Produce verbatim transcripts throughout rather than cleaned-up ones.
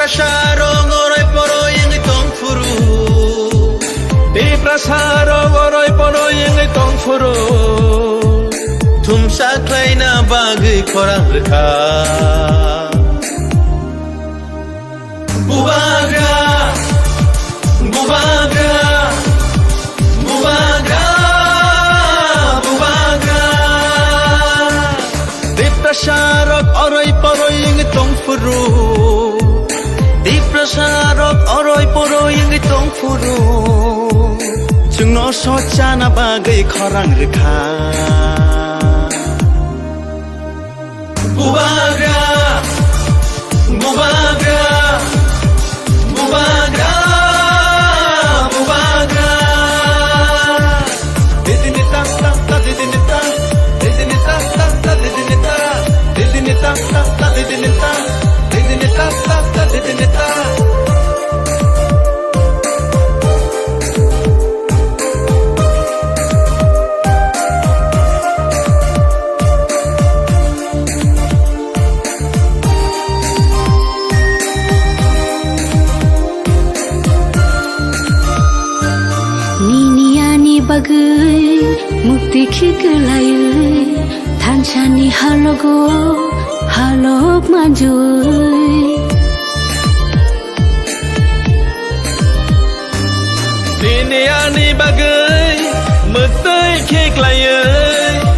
Tiprasarok oroi poroi wngwi tong phuru. Tiprasarok oroi poroi wngwi tong phuru. Thumsa khlaina bagwi khorang rwkha. Bubagra, bubagra, bubagra, bubagra. Tiprasarok oroi poroi wngwi tong phuru. Tiprasarok oroi poroi wngwi tong phuru. Chwngno sochana bagwi khorang rwkha. Bubagra, bubagra, bubagra, bubagra. Didini ta ta ta, didini ta, didini ta ta ta, didini ta, didini ta ta ta, didini ta, didini ta ta ta, didini ta. Nini ani bagwi mukti khiklaiwi, thansani halogo halok manjui. Nini ani bagwi mwtwi khiklaiwi,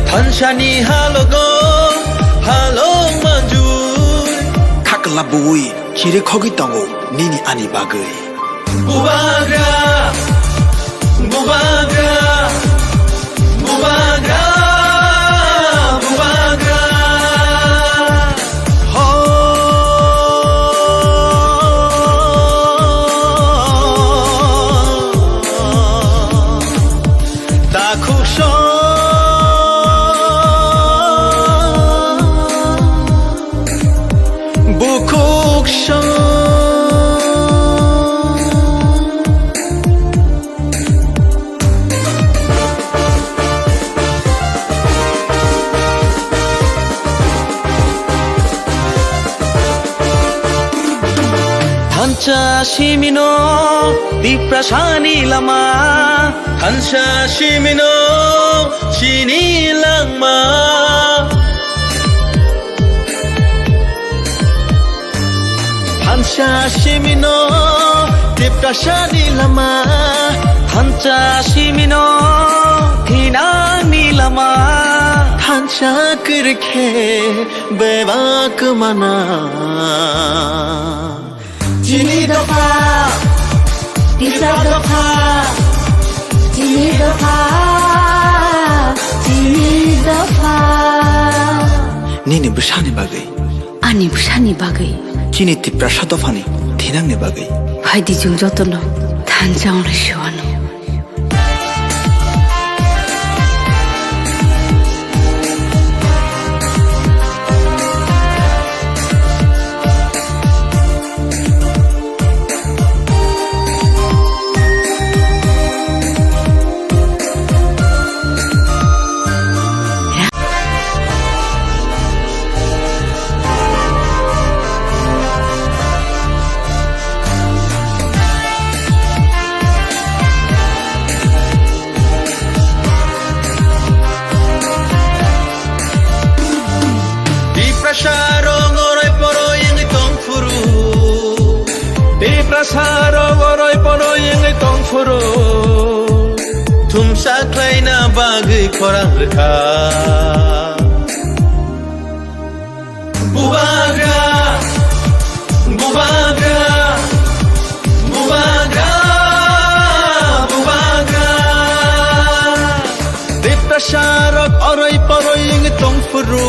thansani halogo halok manjui. Khakla bui chiri khogwi tongo nini ani bagwi. Bubagra, bubagra, bubagra, bubagra. Ho. Takhuk song, bukhuk song. Thansa simino Tiprasani lama, thansa simino chini langma. Thansa simino Tiprasani lama, thansa simino thinangni lama, thansa kwrwikhe bebak mana. Chini dopha, Tipra dopha, chini dopha, chini dopha. Nini bwsani bagwi. Ani bwsani bagwi. Chini Tiprasa dophani thinangni bagwi. Phaidi chwng jotono thansa wngwi se uanw. Tiprasa rok oroi poroi wngwi tong phuru. Tiprasa rok oroi poroi wngwi tong phuru. Thumsa khlaina bagwi khorang rwkha. Bubagra, bubagra, bubagra, bubagra. Tiprasa rok oroi poroi wngwi tong phuru.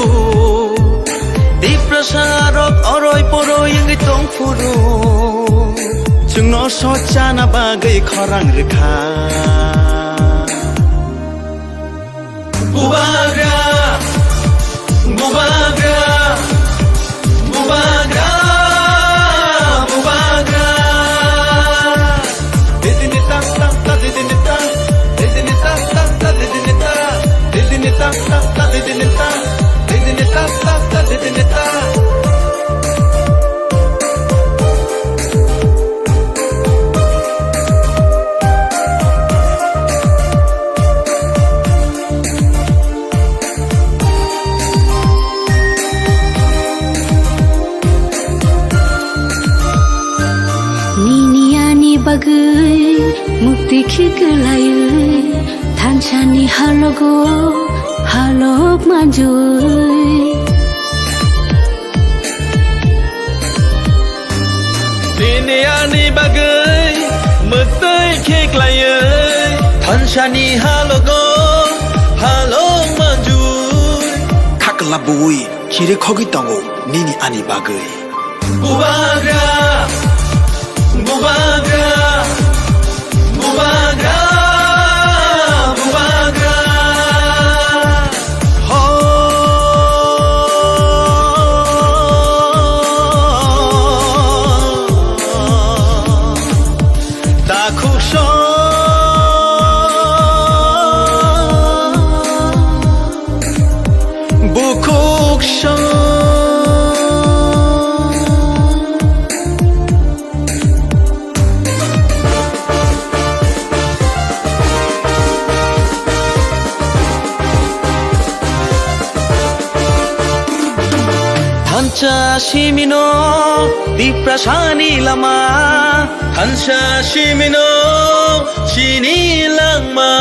Tiprasa rok oroi poroi wngwi tong phuru. Chwngno sochana bagwi khorang rwkha. Bubagra, bubagra, bubagra, bubagra. Didini ta ta ta, didini ta, didini ta ta ta, didini ta, didini ta ta ta, didini ta, didini ta ta ta, didini ta. Mukti khiklaiwi thansani halogo halok manjui. Nini ani bagwi mukti khiklaiwi thansani halogo halok manjui. Khakla bui khiri khogwi tongo nini ani bagwi. Bubagra, bubagra, bubagra, bubagra. Ho. Takhuk song. Bukhuk song. Thansa simino Tiprasani lama. Thansa simino chini langma.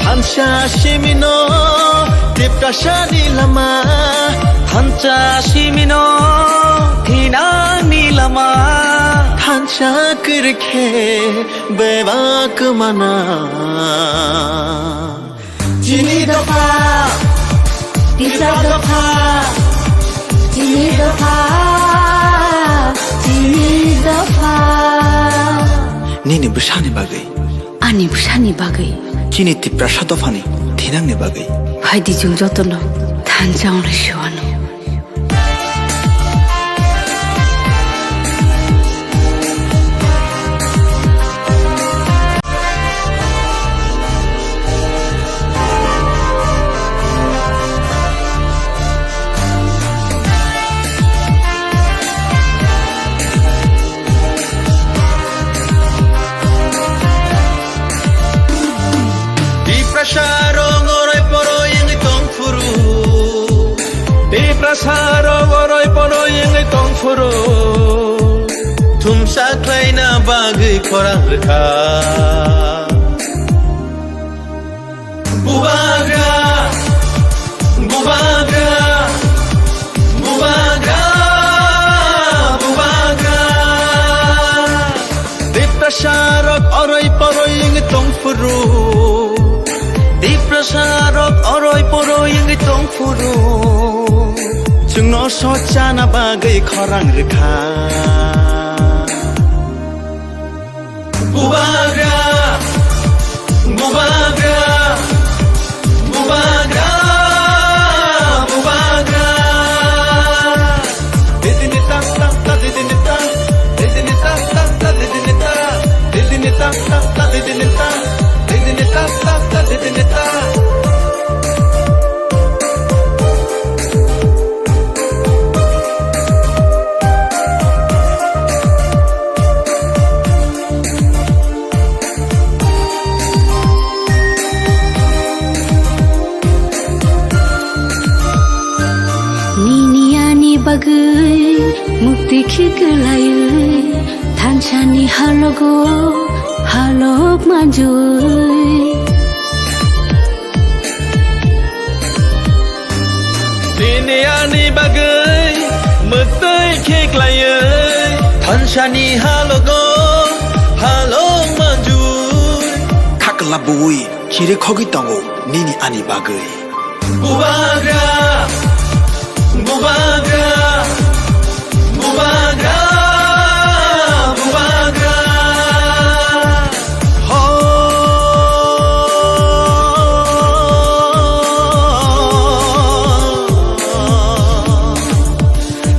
Thansa simino Tiprasani lama. Thansa simino thinangni lama. Thansa kwrwikhe bebak mana. Chini dopha, Tiprasa dopha, chini dopha, chini dopha. Nini bwsani bagwi. Ani bwsani bagwi. Chini Tiprasa dophani thinangni bagwi. Phaidi chwng jotono thansa wngna siwano. Tiprasa rok oroi poroi wngwi tong phuru. Tiprasa rok oroi poroi wngwi tong phuru. Thumsa khlaina bagwi khorang rwkha. Bubagra, bubagra, bubagra, bubagra. Tiprasa rok oroi poroi wngwi tong phuru. Tiprasa rok oroi poroi wngwi tong phuru. Chwngno sochana bagwi khorang rwkha. Bubagra, bubagra, bubagra, bubagra. Didini ta ta ta, didini ta, didini ta ta ta, didini ta, didini ta ta ta, didini ta, didini ta ta ta, didini ta. Nini ani bagwi mukti khiklaiwi thansani halogo halok manjui. Nini ani bagwi mwtwi khiklaiwi thansani halogo halok manjui. Khakla bui khiri khogwi tongo nini ani bagwi. Bubagra, bubagra, bubagra, bubagra. Ho.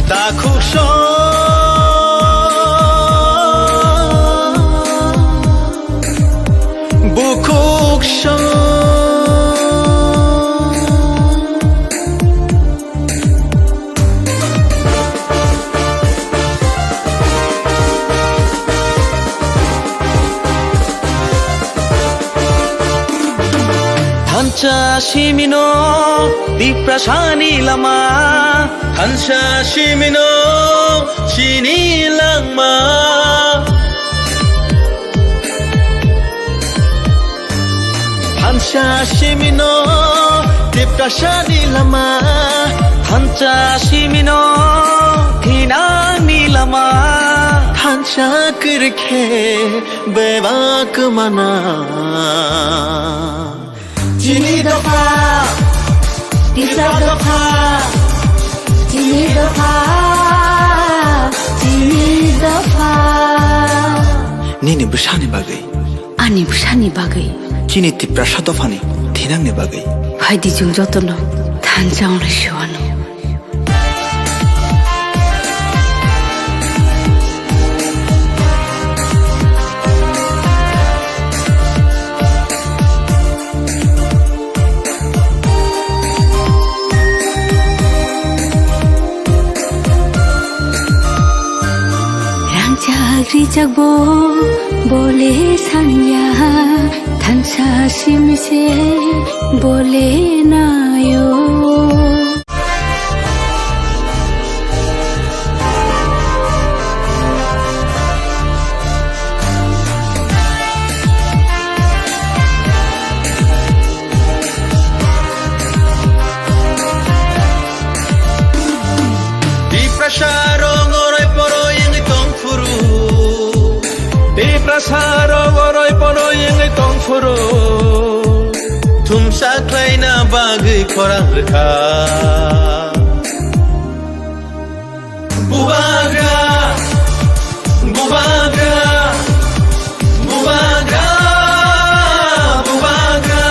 Takhuk song. Bukhuk song. Thansa simino Tiprasani lama, thansa simino chini langma. Thansa simino Tiprasani lama, thansa simino thinangni lama, thansa kwrwikhe bebak mana. Chini dopha, Tipra dopha, chini dopha, chini dopha. Nini bwsani bagwi. Ani bwsani bagwi. Chini Tiprasa dophani thinangni bagwi. Phaidi chwng jotono thansa onglai sewano. Rangchak rijak bo bole sanya, thansa simi se bole nayo. Tiprasa rok oroi poroi wngwi tong phuru. Tiprasa rok oroi poroi wngwi tong phuru. Thumsa khlaina bagwi khorang rwkha. Bubagra, bubagra, bubagra, bubagra.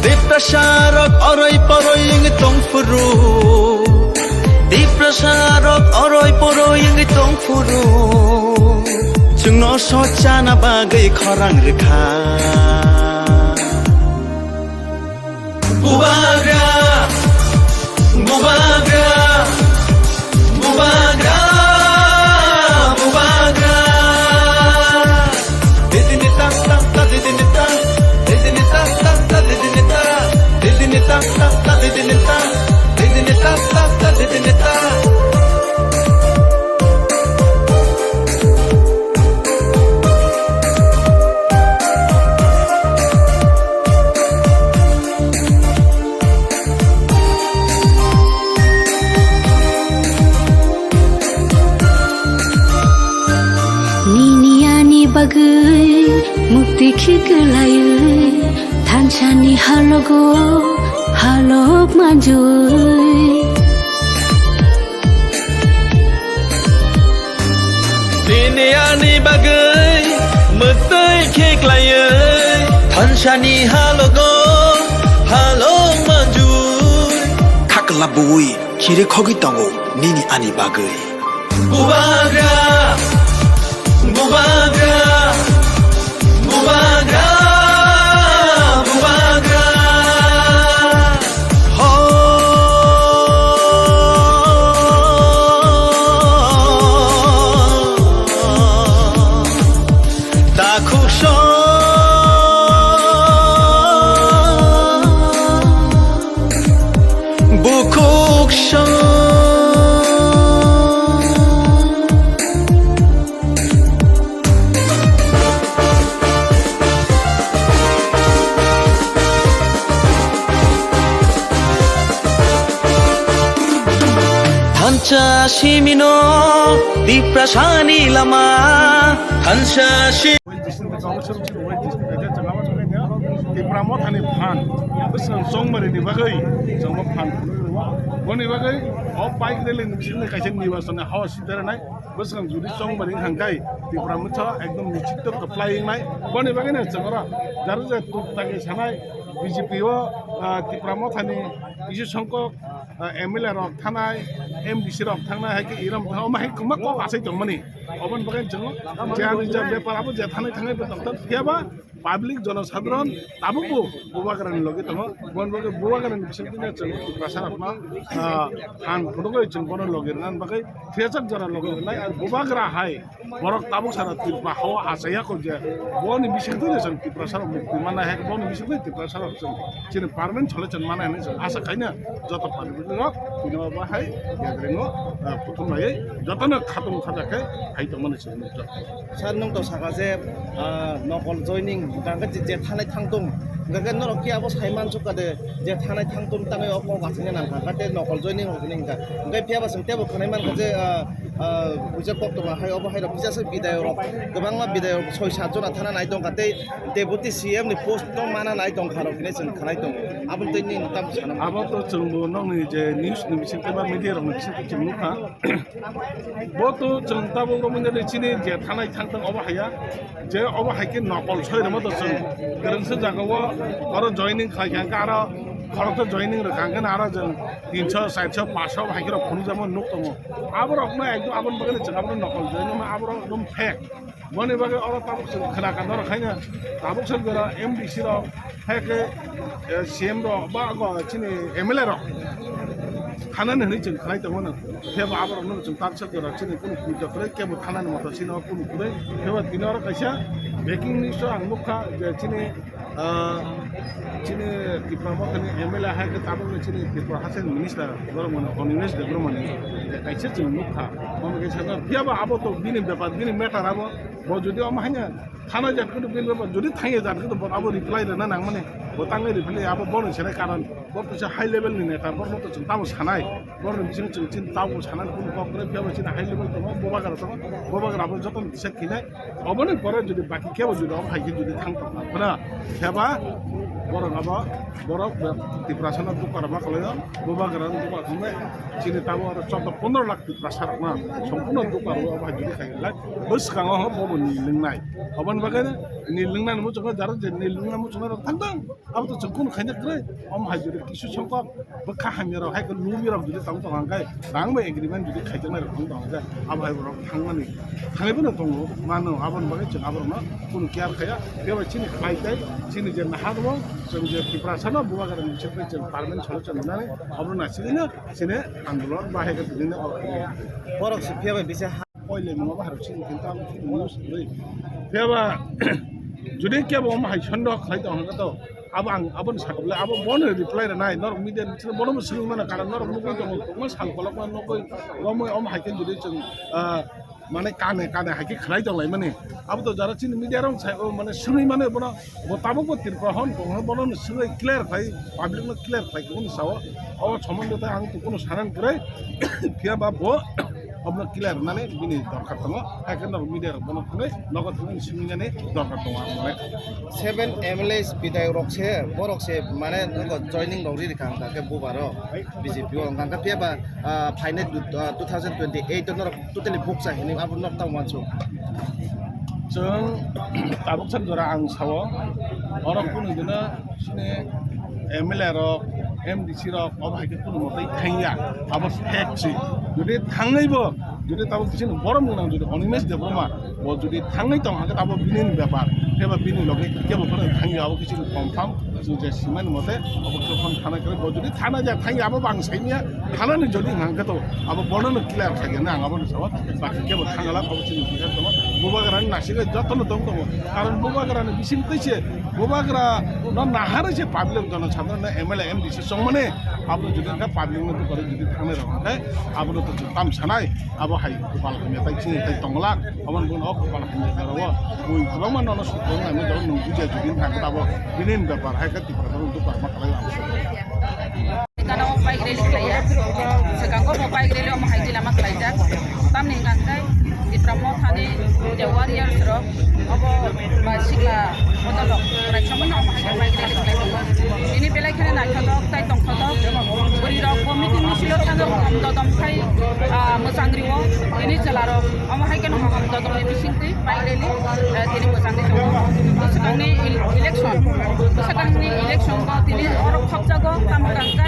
Tiprasa rok oroi poroi wngwi tong phuru. Tiprasa rok oroi poroi wngwi tong phuru. Chwngno sochana bagwi khorang rwkha. Bubagra, bubagra, bubagra, bubagra. Didini ta ta ta, didini ta, didini ta ta ta, didini ta, didini ta ta ta, didini ta, didini ta ta ta, didini ta. Nini ani bagwi mukti khiklaiwi, thansani halogo halok manjui. Nini ani bagwi mwtwi khiklaiwi, thansani halogo halok manjui. Khakla buwi khiri khogwi tongo nini ani bagwi. Bubagra, bubagra, bubagra, bubagra. Ho. Takhuk song, bukhuk song. Thansa simino Tiprasani lama, thansa si- Tipra Mothani phan, bwswng chongmani ni bagwi chwngno phan. Boni bagwi o bike rally ni bisingtwi kaisa nirbachani hawa sitara nai. Bwswng jodi chongmani wngkha hwnkhe Tipra Motha ekdom nichito kwplai wngnai. Boni bagwino chwng oro jara jara tuk tangwi sanai B J P o, ah, Tipra Mothani Kisu Songkok, ah, M L A rok thanai, M D C rok thangnai, hai khe irom thangnai, omo hai kwbangma kok achai tongmani. Oboni bagwi chwng je ani je bepar abo je thanai thanai bo tongthok, phiya ba Public jonosadharon tabukbo Bubagrani loge tongo. Boni bagwi Bubagrani bisingtwi chwng Tiprasa rokno, ah, thang phunugwi chwng bono loge rwnani bagwi thesakjora loge rwnai. Ar Bubagra hai borok tabuk sara Tripura hao achaiya kho je boni bisingtwi chwng Tiprasa rok mukti manna hai, boni bisingtwi Tiprasa rok chwng chini permanent solution manna hinwi chwng asa khaina joto public rok tini bo hai gathering o, ah, kuthum laiwi jotono khatung khaja khe hai tongmani chwng nukjak. Sir, nwng to saka je, ah, nokol joining, hwnkha khe je, je thanai thangtung, hwnkha khe norok khe abo sai mansukha de, je thanai thangtung tangwi o kok aswkhe nangkha, hwnkha tei nokol joining rok hwnwi hwnkha. Hwnkhe phiya ba chwng teibo khwnai mankha je, ah, ah, puisa koktwma hai obo hai rok kisa se bidayok rok, kwbangma bidayok soi sat jona thana nai tongkha tei deputy C M ni post no mana nai tongkha rok hinwi chwng khwnai tongo. Aboni tei nini tamo sana? Abo to chwngbo nokni je news ni bisingtwi ba media rokni bisingtwi chwng nukha. Bo to chwng tabuk romwi nani chini je thanai thangthang obo haiya, je obo hai khe nokol soi rwma to chwng kwrwngsa jagao oro joining khlai kha, hwnkhe aro khoroksa joining rwkha, hwnkhe aro chwng tinso, charso, paanso hai khe rok phunukjakma nuk tongo. Aborokno ekdom aboni bagwi chwng abono nokol joining ma aborok ekdom fake. Boni bagwi oro tabuk chwng khna kha norok haino tabuk chwng jora M D C rok, hai khe, eh, C M rok ba go chini M L A rok thanani hwnwi chwng khlai tongo no. Phiya bo aborokno chwng tabuk chwng jora chini kunu puja kwrwi kebo thanani moto chini o kunu kwrwi. Phiya bo tini oro kaisa breaking news o ang nukha je chini, ah, chini Tipra Mothani M L A hai khe tabukni chini Tripura Haste ni Minister Boromani Animesh Debbarmani kaisa chwng nukha. Omo kaisa phiya bo abo to bini bepar, bini matter abo. Bo jodi omo haino thana jat kudu bini bepar jodi thangya jat kudu bo abo reply rwna nangmani, bo tangwi reply abo bono sene karon bo kisa high level ni neta, borno to chwng tamo sanai, borno bising chwng chin tamo sanai, kuno kok kwrwi phiya bo chini high level tongo, Bubagra tongo, Bubagra bo jotono kisa khinai, oboni pore jodi baki kebo jodi omo hai khe jodi thang tong khna pheba borok abo borok Tiprasa no dukar ma khlaio, Bubagra no dukar khlai chini tamo aro chauda pondro lakh Tiprasa rok ma sompurno dukar o omo hai jodi khai lai. Bwskango ho bobo ni lwngnai. Oboni bagwi ni lwngnani muchungo jaro je ni lwngnani muchungo rok thang thang. Abo to chwng kunu khaina kwrwi. Omo hai jodi kisu songkok bwkha hamya rok hai khe lumi rok jodi tong tong hwnkhe rang bai agreement jodi khaijaknai rok tong tong hwnkhe abo hai borok thangmani thangwi bono tongo mano. Aboni bagwi chwng aborokno kunu care khaya. Bebak chini khlai tai chini je naharmo chwng je Tiprasa no Bubagra ni bisingtwi chwng permanent solution rwnani abono naisingwino chini andolon bahai khe tini borok se phiya bai bisa. Koile mwngo bahai rok sini kintu ang news kwrwi. Phiya ba jodi kebo omo hai sondeho khlai tong hwnkhe to abo ang aboni sakha bwle abo bono reply rwnai norok media ni bisingo bono bo swngwi mano karon norok nugwi tongo tongma sal kolokma nugwi romwi omo hai khe jodi chwng, ah, mane kane kane hai khe khlai tong lai mani abo to jara chini media rok sai o mane swngwi mano bono bo tabuk bo Tripura hwn tong hwn bono swngwi clear khai public no clear khai khe hwn sao o somondo tai ang to kuno sanan kwrwi phiya ba bo Obono clear rwnani bini dorkar tongo, hai khe norok media rok bono thangwi nogo thangwi swngmani dorkar tongo ang mane. Seven M L As bidayok rok se, borok se mane nogo joining rok riri kha hwnkha khe bubar o B J P o hwnkha khe phiya ba, ah, phainai du-, ah, two thousand twenty-eight o norok totally bukcha hinwi abo nok tamo uansuk. Chwng tabuk sak jora ang sao, oro kunu dino chini M L A rok, M D C rok, obo hai khe kunu mwtai thangya, abo fact se. Jodi thangwi bo, jodi tabuk chini borom gwnang jodi Animesh Debbarma, bo jodi thangwi tong hwnkhe abo bini ni bepar, kebo bini loge kebo phano thangya, abo khe chini confirm, chini je simani mote, abo khe phone thana khe, bo jodi thana ja thangya, abo bang saimya, thanani jodi hwnkhe to, abo bono no clear khaigena ang abo ni sao, baki kebo thangala, abo chini bihar tongo, bubagrani nasigwi jotono tong tongo, karon bubagrani bising twi se, Bubagra no naharwi se public jono sadharano M L A M D C chongmani abo jodi kha public no dukar jodi thangnai rok khe abo no to tam sanai abo hai kopal hamya tai chini tai tongla abo no bono kopal hamya jora o bui kwbangma nono sukro nai jora nung buja jodi thang abo bini bepar hai khe Tripura no dukar ma khlai abo. Gana o bike rally khlaiya. Swkango bo bike rally omo hai khe lama khlaijak. Tamni hwnkha khe Tipra Mothani je warriors rok obo ba sikla bodol rok raisomani omo hai khe bike rally khlai tongo. Tini belai kheno naithotok tai tongthotok. Bwrwi rok bo meeting misil o thangwi ham dodom khai, ah, mwchang rio. Tini chwla rok omo hai kheno ham dodom ni bisingtwi bike rally, eh, tini mwchangwi tongo. Bwswkangni el-, election, bwswkangni election bo tini oro khopjago, tamo tangkhe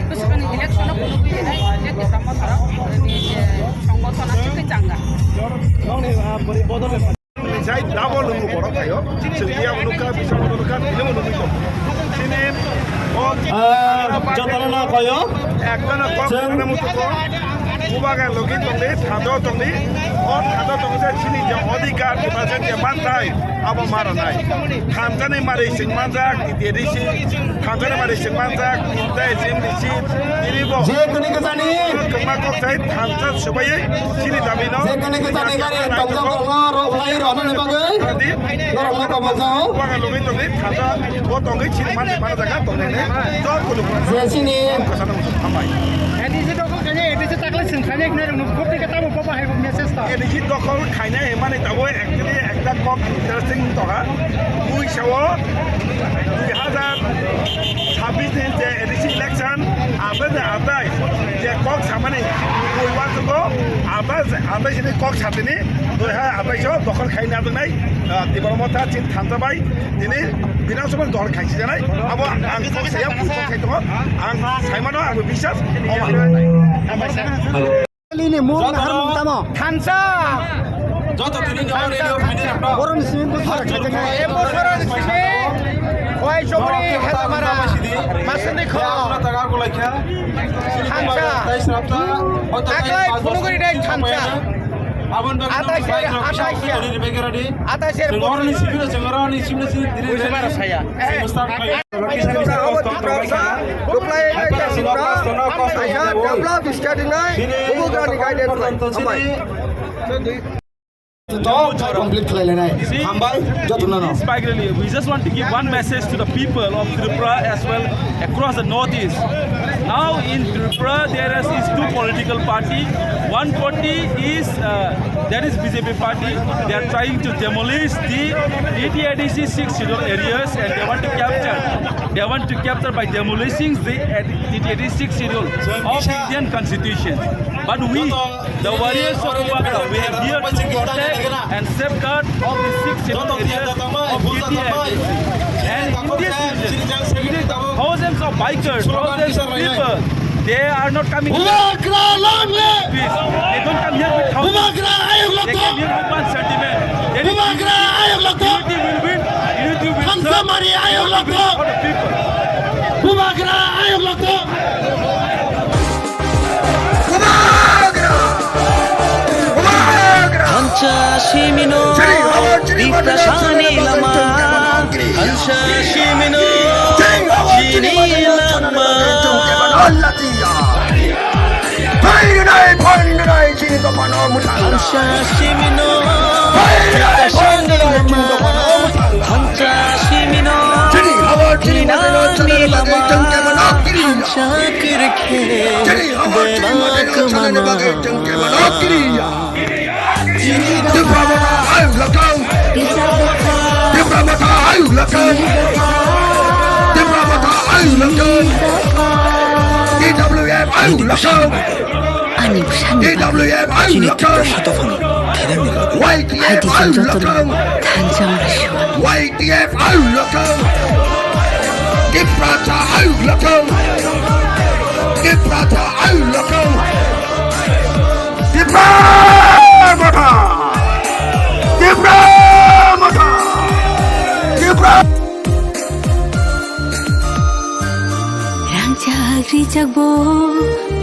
bwswkangni election o phunugwi hinai je Tipra Motha rok ni je songothon achukgwi changa. Jai double nungo borok khayo, Chwng tiyabo nukha, bisingbo nukha, tini bo nugwi tongo. Chini o Ah, jotono no koyo. Ekta no kok Chwng sakna muchungo. Bubagra logi tongdi, thado tongdi. O thado tongdi je chini je odhikar, je manthai, abo mara nai. Thansa ni mari sing manjak, titi risi. Thansa ni mari sing manjak, tinte sim risi. Tini bo. Je kuni kwchani. Kwma kok sai thansa subai chini dabi no. Je kuni kwchani gari tongthok rok no rok lai rok no ni bagwi. Norok no kobo jao. Bubagra logi tongdi, thado, bo tongdi, chini manjak, manjak, tongdi, ne? Jor kunu. Je chini. Kasana muchung, hambai. Edi se dokol kanya, edi se takle sing kanya, kena rung, kopi kata mo, kopa hai, message ta. Edi se dokol kanya, himani tabo, actually, ekta kok interesting toka. Mui sawo, dui hazar chabbish ni je A D C election, atai je atai, je kok samani, mui wansukgo, atai, atai sini kok satini, dui hazar atai so, dokol khaina tongnai, ah, Tipra Motha, chin thansa bai, tini Bidhan Sabha ni dol khaisi janai, abo ang kok saya, kok sai tongo, ang saimano, ang biswas, omo ang nai. Rally ni mung nahar mung tamo? Thansa. Joto tini ni o rally o phainai rok no. Boroni simi bosor khajaknai. E bosor ni simi. Khowai Chokri, Helamara, Masindi Kho. Thansa. Aklai phunugri dai thansa. Aboni bagwi atai ser, atai ser. Atai ser. Chwng oroni simi no, chwng oroni simi no, chwng oroni simi no, chwng oroni simi no. Develop state ni guidance bai. Hambai. Complete khlai lenai. Hambai, jotono no. This bike rally, we just want to give one message to the people of Tripura as well across the Northeast. Now in Tripura, there is, is two political party. One party is, uh, that is B J P party. They are trying to demolish the eighty, eighty-six schedule areas, and they want to capture. They want to capture by demolishing the eighty, eighty-six schedule of Indian Constitution. But we, the warriors of Bubagra, we are here to protect and safeguard of the six schedule areas of eighty, eighty-six. And in this region, it is thousands of bikers, thousands of people, they are not coming here. Bubagra long live! Peace. They don't come here with thousands. Bubagra ayuk lokto! They came here with one sentiment. That is Bubagra ayuk lokto! Unity will win. Unity will serve. Thansa mari ayuk lokto! For the people. Bubagra ayuk lokto! Bubagra! Bubagra! Thansa simino, Tiprasani lama. Thansa simino, chini lama. Phainai, phainai, chini dophano mwthang. Thansa simino, Phainai, phainai, chini dophano mwthang. Thansa simino, chini habo, chini matino, chini bagwi chwng kebono kiriya. Thansa kirkhe, chini habo, chini matino, chini bagwi chwng kebono kiriya. Tipra Motha ayuk lokto. Tipra Motha ayuk lokto. Tipra Motha ayuk lokto. T W F ayuk lokto. Ani bwsani T W F ayuk lokto. Tiprasa dophani thenani bagwi. Y T F ayuk lokto. Thansa mari suwani. Y T F ayuk lokto. Tiprasa ayuk lokto. Tiprasa ayuk lokto. Tipra Motha! Tipra Motha! Tipra Rangchak rijak bo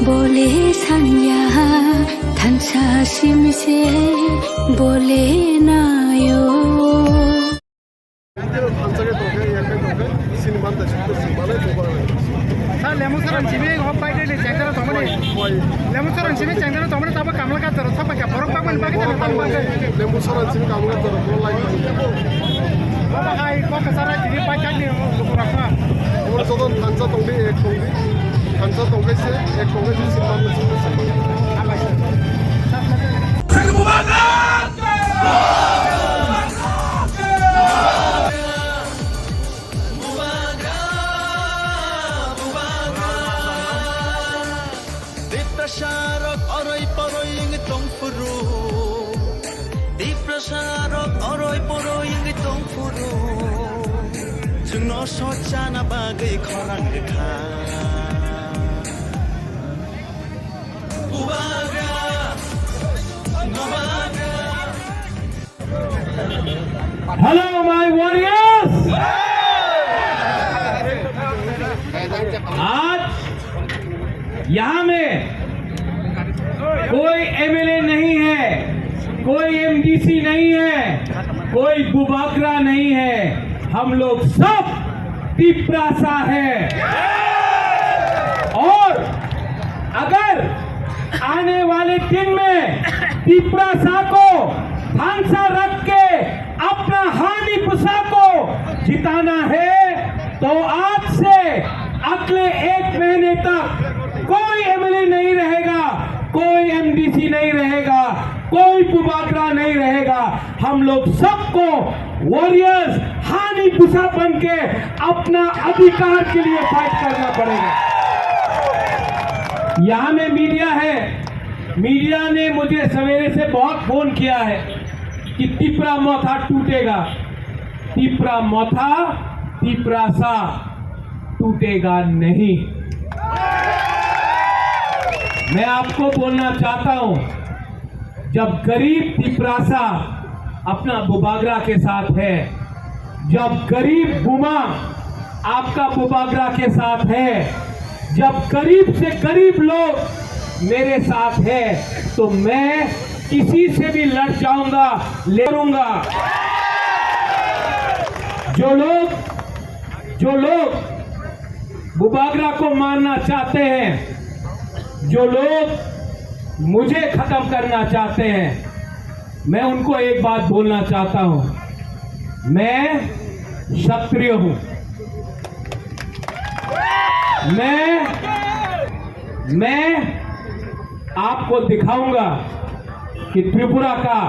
bole sanya, thansa simi se bole nayo. Sir, Lemusaran simi hop bai de chengdara tomani. Lemusaran simi chengdara tomani tabo kamla ka toro thapa ka borok bangmani bagwi tamo tamo bagwi. Lemusaran simi kamla toro borok lai. Baba hai kok sara simi bai kani lukurakma. Oro joto thansa tongdi, ek tongdi. Thansa tongkaise, ek tongkaise simi. Hambai sir. Bubagra, bubagra. Tiprasa rok oroi poroi wngwi tong phuru. Tiprasa rok oroi poroi wngwi tong phuru. Chwngno sochana bagwi khorang rwkha. Bubagra, bubagra. Hello, my warriors! आज यहाँ में कोई एमएलए नहीं है, कोई एमडीसी नहीं है, कोई बुबागरा नहीं है, हम लोग सब तिपरासा है। और अगर आने वाले दिन में तिपरासा को थानसा रख के अपना हानी पुसा को जिताना है, तो आज से अगले एक महीने तक कोई एमएलए नहीं रहेगा, कोई एमडीसी नहीं रहेगा, कोई बुबागरा नहीं रहेगा। हम लोग सबको वॉरियर्स हानी पुसा बन के अपना अधिकार के लिए फाइट करना पड़ेगा। यहाँ में मीडिया है, मीडिया ने मुझे सवेरे से बहुत फोन किया है कि तिपरा मथा टूटेगा। तिपरा मथा, तिपरासा टूटेगा नहीं। मैं आपको बोलना चाहता हूं, जब गरीब तिपरासा अपना बुबागरा के साथ है, जब गरीब बुमा आपका बुबागरा के साथ है, जब गरीब से गरीब लोग मेरे साथ है, तो मैं किसी से भी लड़ जाऊंगा, लड़ूंगा। जो लोग, जो लोग बुबागरा को मारना चाहते हैं, जो लोग मुझे खत्म करना चाहते हैं, मैं उनको एक बात बोलना चाहता हूं, मैं क्षत्रिय हूं, मैं, मैं आपको दिखाऊंगा कि त्रिपुरा का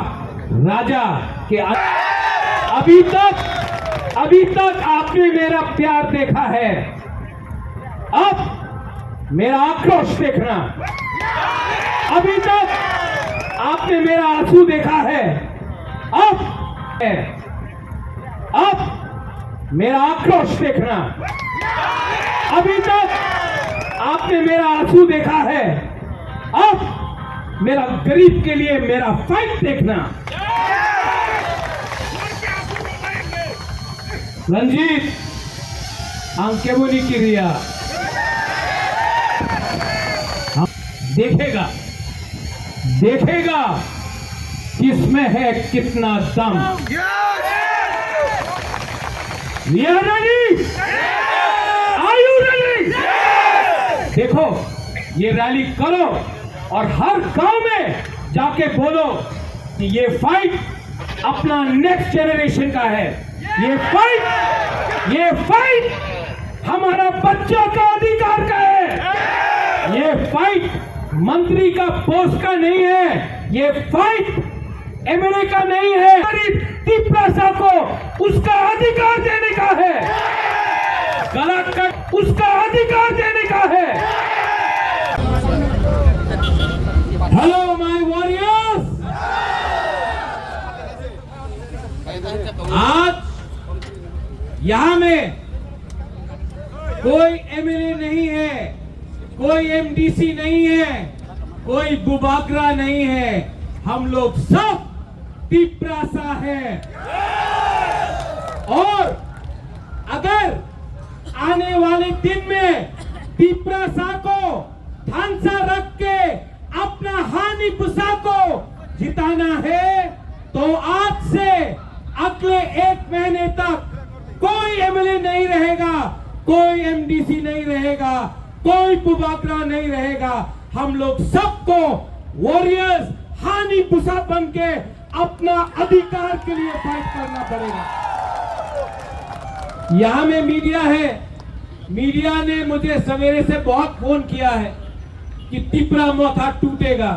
राजा के अभी तक, अभी तक आपने मेरा प्यार देखा है, अब मेरा आक्रोश देखना। अभी तक आपने मेरा आंसू देखा है, अब, अब मेरा आक्रोश देखना। अभी तक आपने मेरा आंसू देखा है, अब मेरा गरीब के लिए मेरा फाइट देखना। Ranjit, ang keboni kiriya. देखेगा, देखेगा किसमें है कितना दम। We are ready? Are you ready? देखो, ये रैली करो और हर गांव में जाके बोलो कि ये फाइट अपना नेक्स्ट जनरेशन का है। ये फाइट, ये फाइट हमारा बच्चों का अधिकार का है। ये फाइट मंत्री का पोस्ट का नहीं है। ये फाइट एमएलए का नहीं है। गरीब तिपरासा को उसका अधिकार देने का है। गला कट, उसका अधिकार देने का है। Hello, my warriors! आज यहाँ में कोई एमएलए नहीं है, कोई एमडीसी नहीं है, कोई बुबागरा नहीं है, हम लोग सब तिपरासा है। और अगर आने वाले दिन में तिपरासा को थानसा रख के अपना हानी पुसा को जिताना है, तो आज से अगले एक महीने तक कोई एमएलए नहीं रहेगा, कोई एमडीसी नहीं रहेगा, कोई बुबागरा नहीं रहेगा। हम लोग सबको वॉरियर्स हानी पुसा बन के अपना अधिकार के लिए फाइट करना पड़ेगा। यहाँ में मीडिया है, मीडिया ने मुझे सवेरे से बहुत फोन किया है कि तिपरा मथा टूटेगा।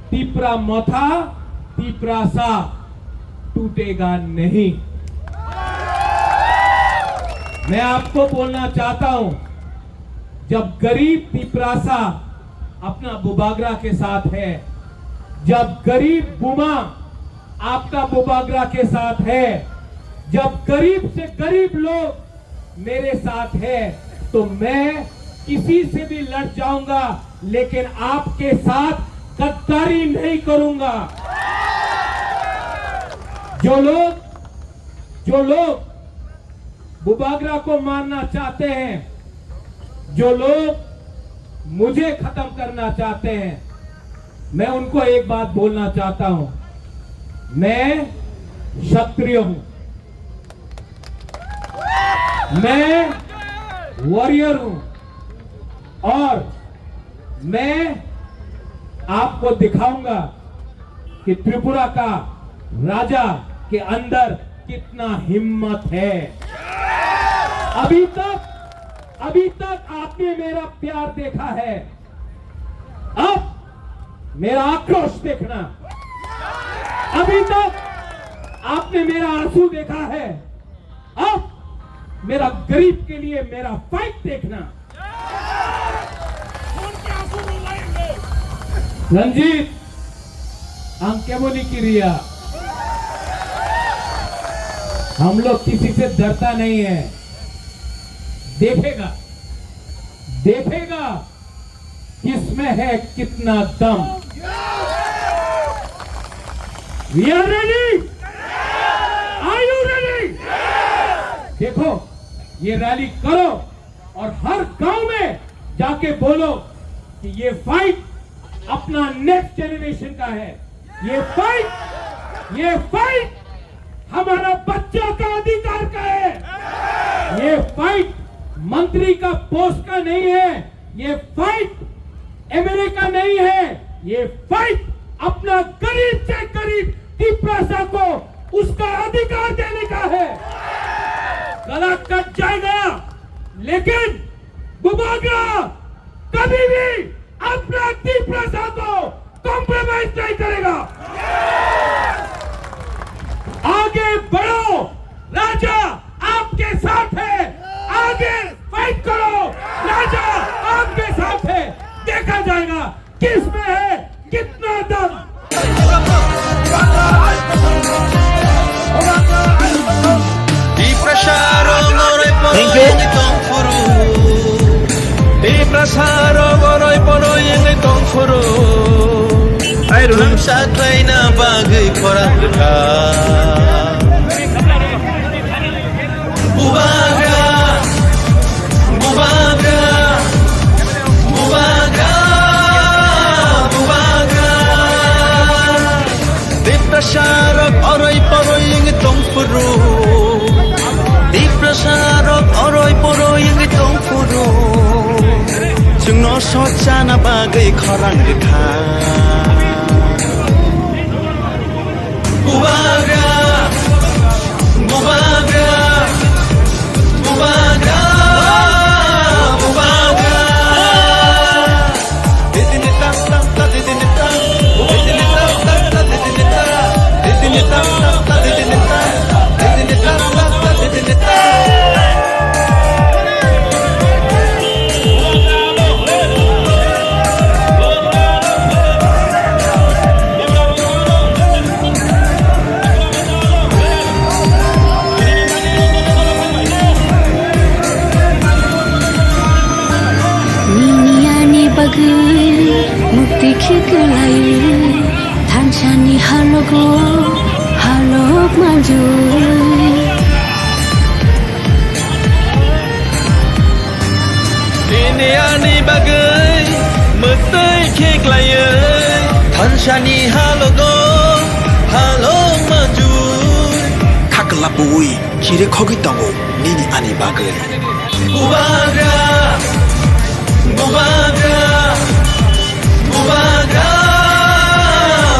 तिपरा मथा, तिपरासा टूटेगा नहीं। मैं आपको बोलना चाहता हूं, जब गरीब तिपरासा अपना बुबागरा के साथ है, जब गरीब बुमा आपका बुबागरा के साथ है, जब गरीब से गरीब लोग मेरे साथ है, तो मैं किसी से भी लड़ जाऊंगा, लेकिन आपके साथ गद्दारी नहीं करूंगा। जो लोग जो लोग बुबागरा को मारना चाहते हैं, जो लोग मुझे खत्म करना चाहते हैं, मैं उनको एक बात बोलना चाहता हूं, मैं क्षत्रिय हूं, मैं वॉरियर हूं और मैं आपको दिखाऊंगा कि त्रिपुरा का राजा के अंदर कितना हिम्मत है। अभी तक, अभी तक आपने मेरा प्यार देखा है, अब मेरा आक्रोश देखना। अभी तक आपने मेरा आंसू देखा है, अब मेरा गरीब के लिए मेरा फाइट देखना। Ranjit, ang kebo ni kiriya। हम लोग किसी से डरता नहीं है। देखेगा, देखेगा किसमें है कितना दम। We are ready। Are you ready? देखो, ये रैली करो और हर गांव में जाके बोलो कि ये फाइट अपना नेक्स्ट जनरेशन का है। ये फाइट, ये फाइट हमारा बच्चा का अधिकार का है। ये फाइट मंत्री का पोस्ट का नहीं है। ये फाइट एमएलए का नहीं है। ये फाइट अपना गरीब से गरीब तिपरासा को उसका अधिकार देने का है। गला कट जाएगा, लेकिन बुबागरा कभी भी अपना तिपरासा को कॉम्प्रोमाइज नहीं करेगा। आगे बढ़ो, राजा आपके साथ है। आगे फाइट करो, राजा आपके साथ है। देखा जाएगा किसमें है कितना दम। Thank you. Tiprasa rok oroi poroi wngwi tongphuru. Ai, Runa. Thumsa khlaina bagwi khorang rwkha. Bubagra, bubagra, bubagra, bubagra. Tiprasa rok oroi poroi wngwi tongphuru. Tiprasa rok oroi poroi wngwi tongphuru. Chwngno sochana bagwi khorang rwkha. Bubagra, bubagra, bubagra, bubagra. Nini ani bagwi mukti khiklai, thansani halogo halok manjui. Nini ani bagwi mukti khiklaiwi, thansani halogo halok manjui. Khakla bui. Chiri khogwi tongo nini ani bagwi. Bubagra, bubagra, bubagra,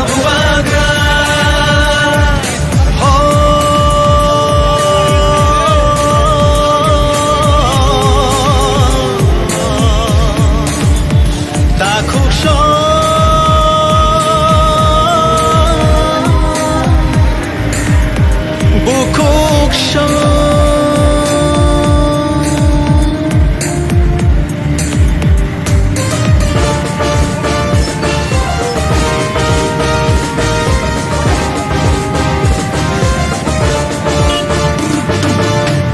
bubagra. Ho. Takhuk song. Bukhuk song.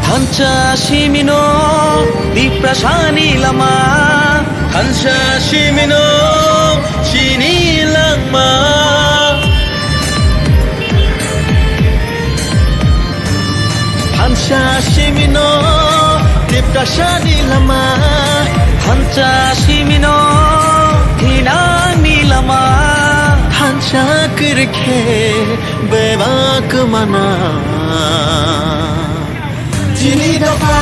Thansa simino Tiprasani lama. Thansa simino chini langma. Thansa simino Tiprasani lama, thansa simino thinangni lama, thansa kwrwikhe bebak mana. Chini dopha,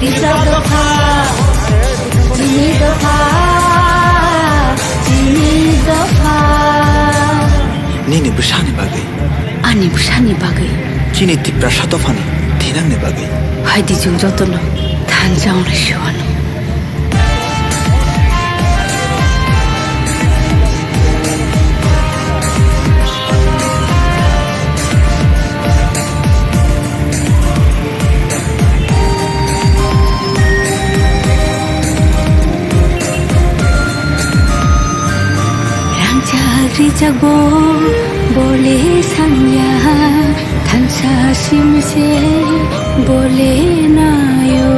Tipra dopha, chini dopha, chini dopha. Nini bwsani bagwi. Ani bwsani bagwi. Chini Tiprasa dophani thinangni bagwi. Phaidi chwng jotono thansa wnglaisio ano. Rangchak rijak bo bole sangya, thansa simse bole nayo.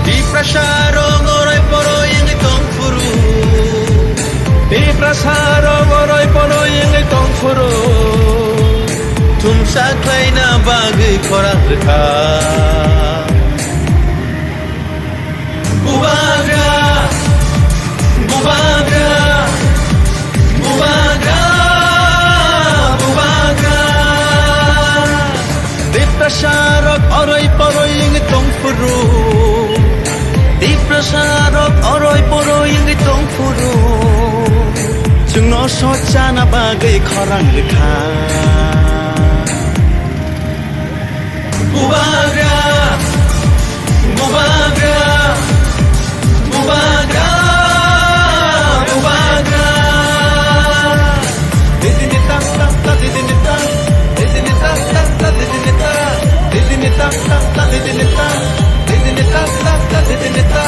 Tiprasa rok oroi poroi wngwi tongphuru. Tiprasa rok oroi poroi wngwi tongphuru. Thumsa khlaina bagwi khorang rwkha. Bubagra, bubagra, bubagra, bubagra. Tiprasa rok oroi poroi wngwi tongphuru. Tiprasa rok oroi poroi wngwi tongphuru. Chwngno sochana bagwi khorang rwkha. Bubagra, bubagra, bubagra, bubagra. Didini ta ta ta, didini ta, didini ta ta ta, didini ta, didini ta ta ta, didini ta, didini ta ta ta, didini ta.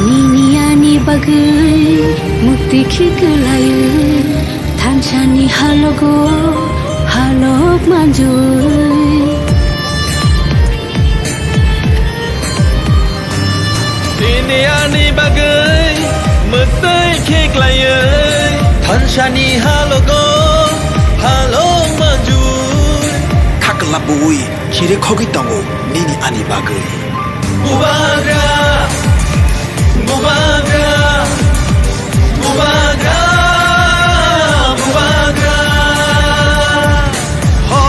Nini ani bagwi mukti khiklaio, thansani halogo halok manjui. Nini ani bagwi mwtwi khiklaiwi, thansani halogo halok manjui. Khakla bui khire khogwi tongo nini ani bagwi. Bubagra, bubagra, bubagra, bubagra. Ho.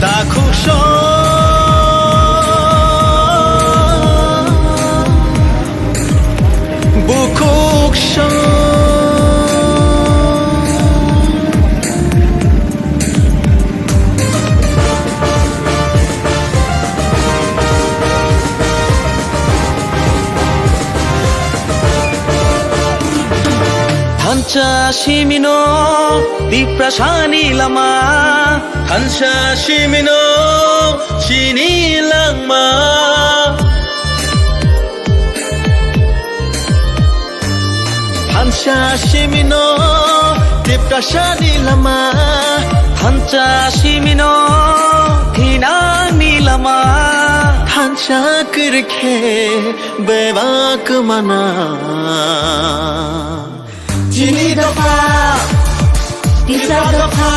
Takhuk song, bukhuk song. Thansa simino Tiprasani lama, thansa simino chini langma. Thansa simino Tiprasani lama, thansa simino thinangni lama, thansa kwrwikhe bebak mana. Chini dopha, Tipra dopha,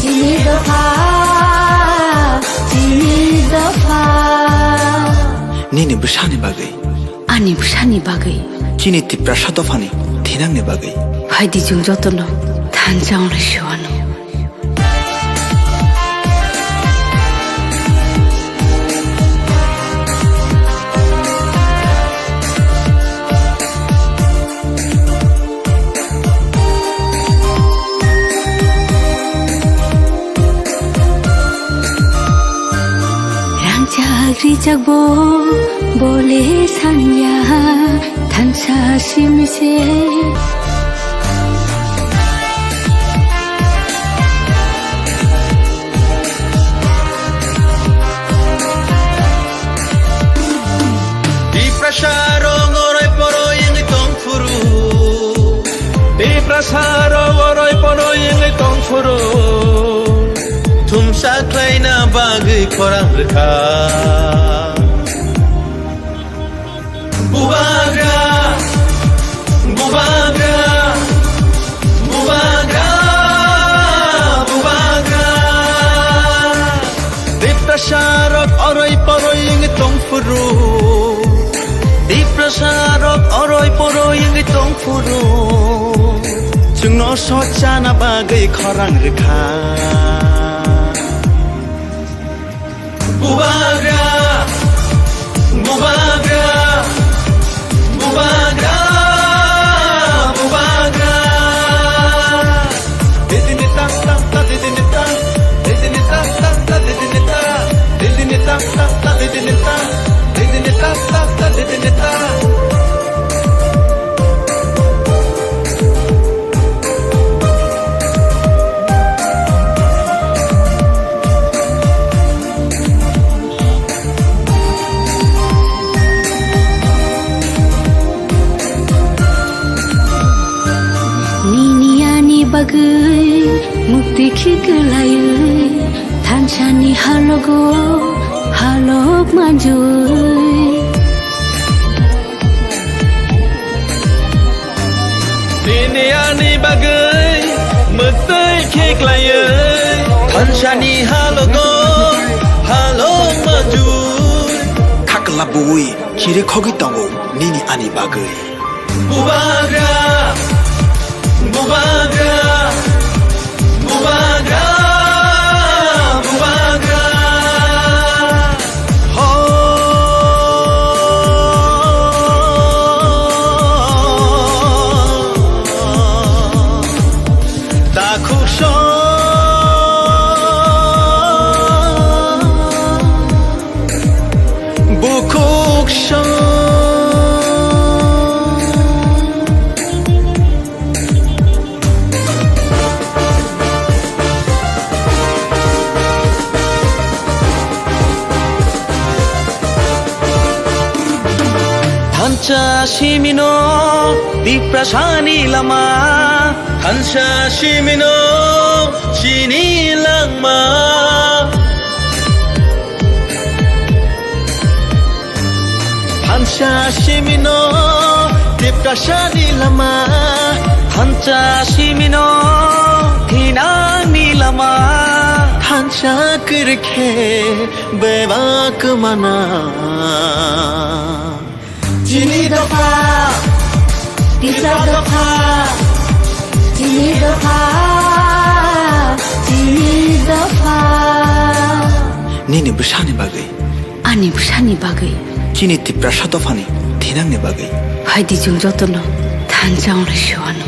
chini dopha, chini dopha. Nini bwsani bagwi. Ani bwsani bagwi. Chini Tiprasa dophani thinangni bagwi. Phaidi chwng jotono thansa wnglaisio ano. Bo bole sanya thansa simi se. Tiprasa rok oroi poroi wngwi tong phuru. Tiprasa rok oroi poroi wngwi tong phuru. Thumsa khlaina bagwi khorang rwkha. Bubagra, bubagra, bubagra, bubagra. Tiprasa rok oroi poroi wngwi tong phuru. Tiprasa rok oroi poroi wngwi tong phuru. Chwngno sochana bagwi khorang rwkha. Bubagra, bubagra, bubagra, bubagra. Didini ta ta ta, didini ta, didini ta ta ta, didini ta, didini ta ta ta, didini ta, didini ta ta ta, didini ta. Nini ani bagwi mukti khiklaiwi thansani halogo halok manjui. Nini ani bagwi mwktwi khiklaiwi thansani halogo halok manjui. Khakla bui khiri khogwi tongo nini ani bagwi. Bubagra, bubagra, bubagra, bubagra. Ho. Takhuk song. Bukhuk song. Thansa simino Tiprasani lama. Thansa simino chini langma. Thansa simino Tiprasani lama. Thansa simino thinangni lama. Thansa kwrwikhe bebak mana. Chini dopha, Tipra dopha, chini dopha, chini dopha. Nini bwsani bagwi. Ani bwsani bagwi. Chini Tiprasa dophani thinangni bagwi. Phaidi chwng jotono thansa wngwi suwano.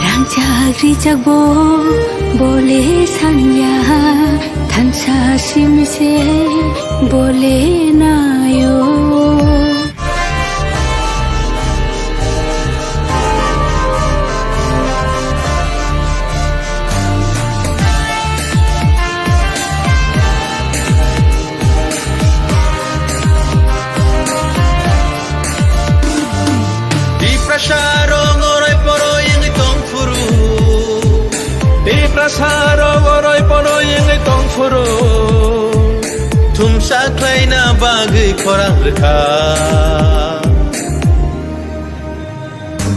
Rangchak rijak bo bole sanya, thansa simi se bole nayo. Tiprasa rok oroi poroi wngwi tong phuru. Tiprasa rok oroi poroi wngwi tong phuru. Thumsa khlaina bagwi khorang rwkha.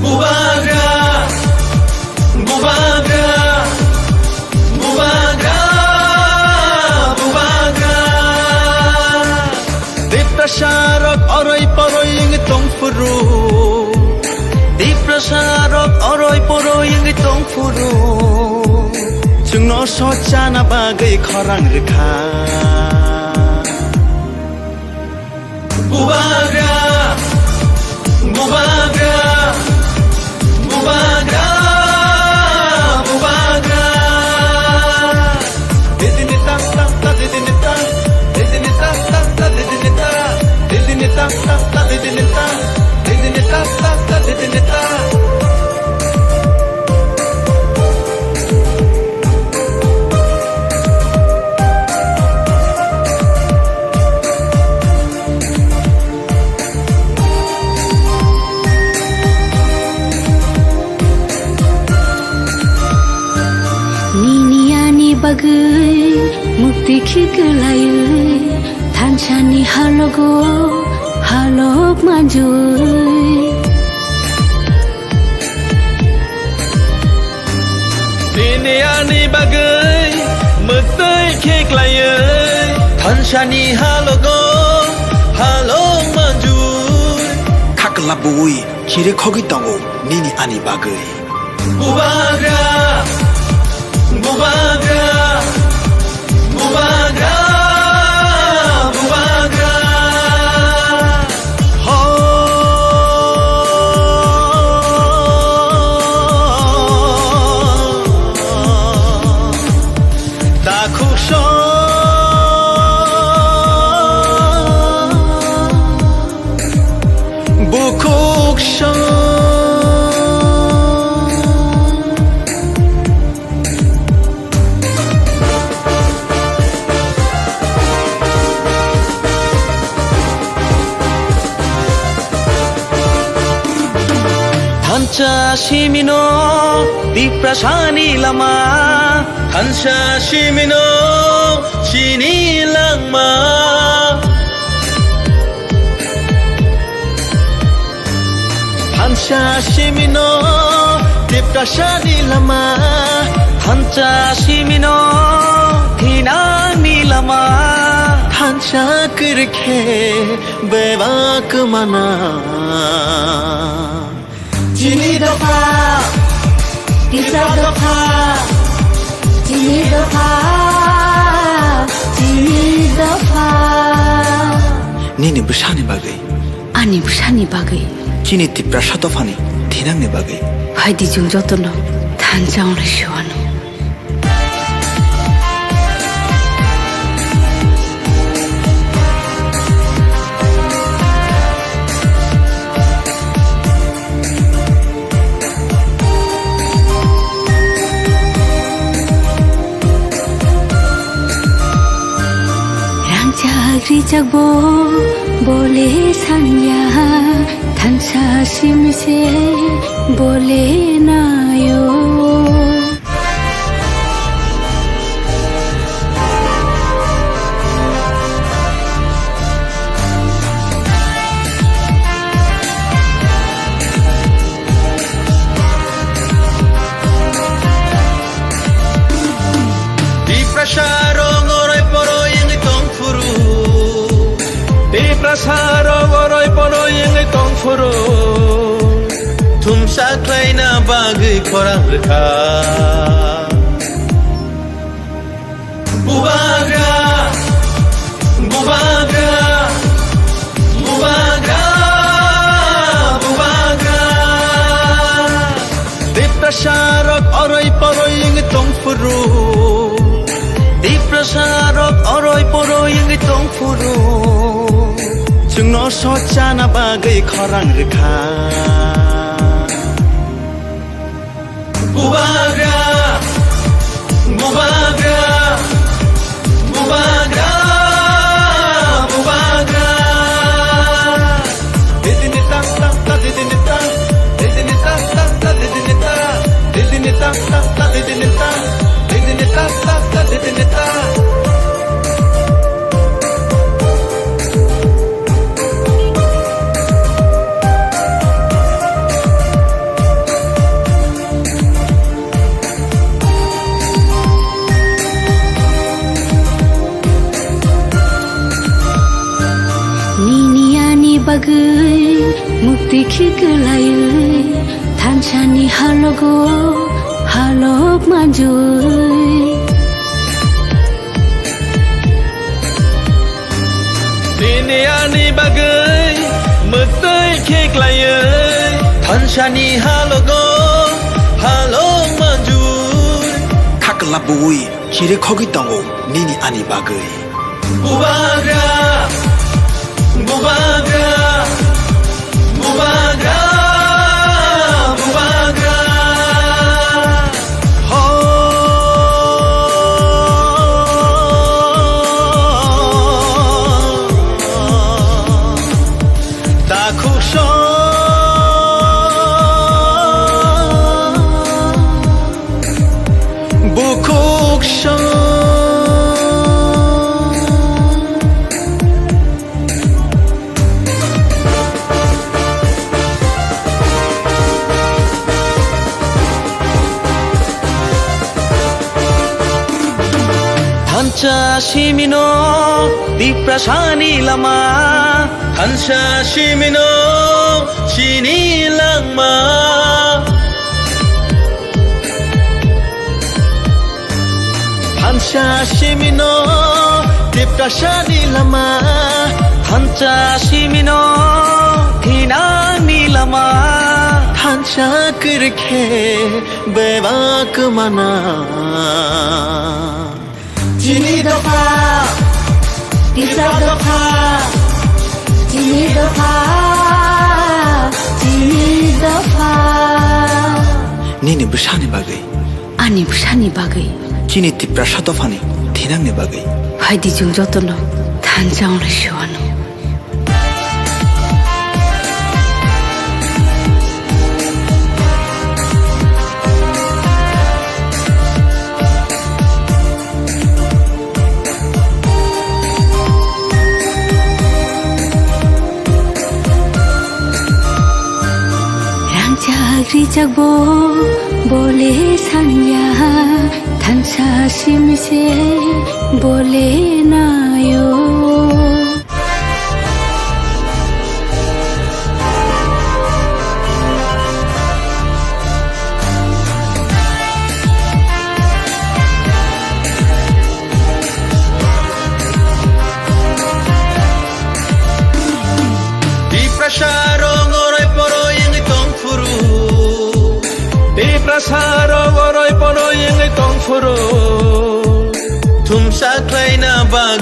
Bubagra, bubagra, bubagra, bubagra. Tiprasa rok oroi poroi wngwi tong phuru. Tiprasa rok oroi poroi wngwi tong phuru. Chwngno sochana bagwi khorang rwkha. Bubagra, bubagra, bubagra, bubagra. Didini ta ta ta, didini ta, didini ta ta ta, didini ta, didini ta ta ta, didini ta, didini ta ta ta, didini ta. Nini ani bagwi mukti khiklaiwi, thansani halogo halok manjui. Nini ani bagwi mukti khiklaiwi, thansani halogo halok manjui. Khakla bui khiri khogwi tongo nini ani bagwi. Bubagra, bubagra, bubagra, bubagra. Ho. Takhuk song. Bukhuk song. Thansa simino Tiprasani lama, thansa simino chini langma. Thansa simino Tiprasani lama, thansa simino thinangni lama, thansa kwrwikhe bebak mana. Chini dopha, Tipra dopha, chini dopha, chini dopha. Nini bwsani bagwi. Ani bwsani bagwi. Chini Tiprasa dophani thinangni bagwi. Phaidi chwng jotono thansa wngnai se uanw. Rangchak rijak bo bole sanya, thansa simi se bole nayo. Tiprasa rok oroi poroi wngwi tong phuru. Tiprasa rok oroi poroi wngwi tong phuru. Thumsa khlaina bagwi khorang rwkha. Bubagra, bubagra, bubagra, bubagra. Tiprasa rok oroi poroi wngwi tong phuru. Tiprasa rok oroi poroi wngwi tong phuru. Chwngno sochana bagwi khorang rwkha. Bubagra, bubagra, bubagra, bubagra. Didini ta ta ta, didini ta, didini ta ta ta, didini ta, didini ta ta ta, didini ta, didini ta ta ta, didini ta. Nini ani bagwi mukti khiklaiwi, thansani halogo Halok manjui. Nini ani bagwi mwtwi khe klaiwi thansani halogo halok manjui. Khakla bui khiri khogwi tongo nini ani bagwi. Bubagra, bubagra, bubagra, bubagra. Ho. Takhuk song. Bukhuk song. Thansa simino Tiprasani lama. Thansa simino chini langma. Thansa simino Tiprasani lama. Thansa simino thinangni lama. Thansa kwrwikhe bebak mana. Chini dopha, kisa dopha, chini dopha, chini dopha. Nini bwsani bagwi. Ani bwsani bagwi. Chini Tiprasa dophani thinangni bagwi. Phaidi chwng jotono thansa wnglaisio ano. Rangchak rijak bo bole sanya, thansa simi se bole nayo. Tiprasa rong oroi poroi wngwi tongphuru. Tiprasa rong oroi poroi wngwi tongphuru. Thumsa khlaina bag